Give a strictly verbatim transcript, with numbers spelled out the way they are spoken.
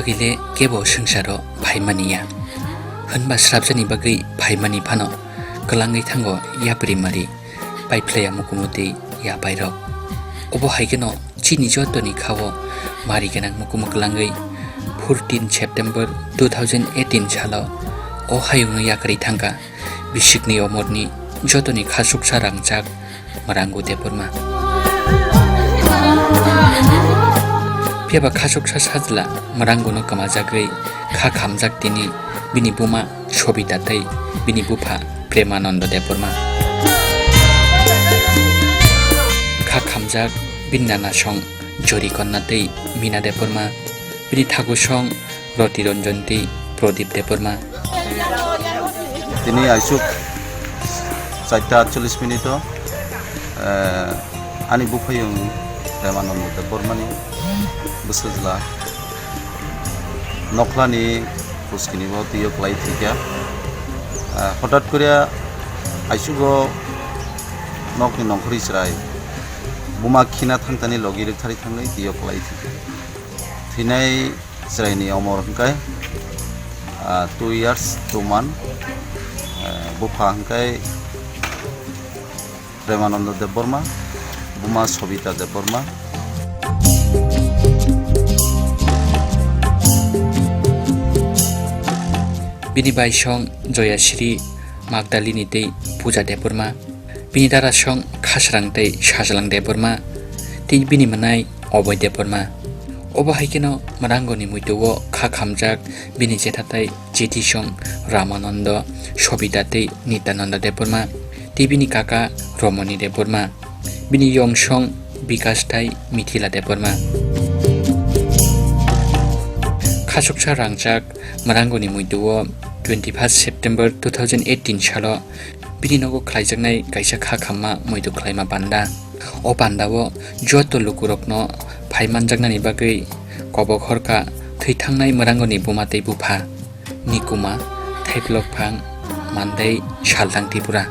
Bagwile kebo swngcharo phaimani ya. Hwnba srapjani bagwi phaimani phano kwlangwi thango yapri mari, paiphlaiya mukumu tei yapairok. Obo hai kheno chini jotoni khao mari gwnang mukumu kwlangwi fourteen September two thousand eighteen salo o hayungno yakarwi thangkha. Bisikni omorni jotoni khasuksa rangchak Mwrangu Debbarma. Phiyaba khasuksa sajla Mwranguno kwmajagwi kha khamjak tini bini buma Sobita tei bini bupha Premananda Debbarma. Kha khamjak bini nanasong Jori Konna tei Mina Debbarma, bini thagosong Roti Ranjan tei Pradip Debbarma. Tini aisuk charta atchollish minute o, eh, ani buphayung Premananda Debbarmani bwsajla nokhlani kuskini bo twiyo kwlai thwikha. Eh, hotat koriya aisugo nokni nongkhorwi chwrai buma khina thangtani logi rwktharwi thangwi twiyo kwlai thwikha. Thwinai chwraini omor hwnkhe, ah, two years two month, eh, bupha hwnkhe Premananda Debbarma, buma Sobita Debbarma. Bini baisong Joyasri, Magdalini tei Puja Debbarma. Bini darasong Khasrang tei Sajlang Debbarma tei bini mwnai Oboi Debbarma. Obo hai kheno Mwrangoni muitu o kha khamjak bini jetha tei jethi song Ramananda, Sobita tei Nitananda Debbarma tei bini kaka Romoni Debbarma. Bini yong song Bikas tei Mithila Debbarma. Khasuksa rangchak Mwrangoni muitu o twenty first September two thousand eighteen salo bini nogo khlaijaknai kaisa kha khamma muitu khlaima panda. O panda o joto lukurokno phai manjaknani bagwi kobok horkha thwi thangnai Mwrangoni buma tei bupha, Nikuma, Thaiplokphang, Mandai, Salthang Tripura.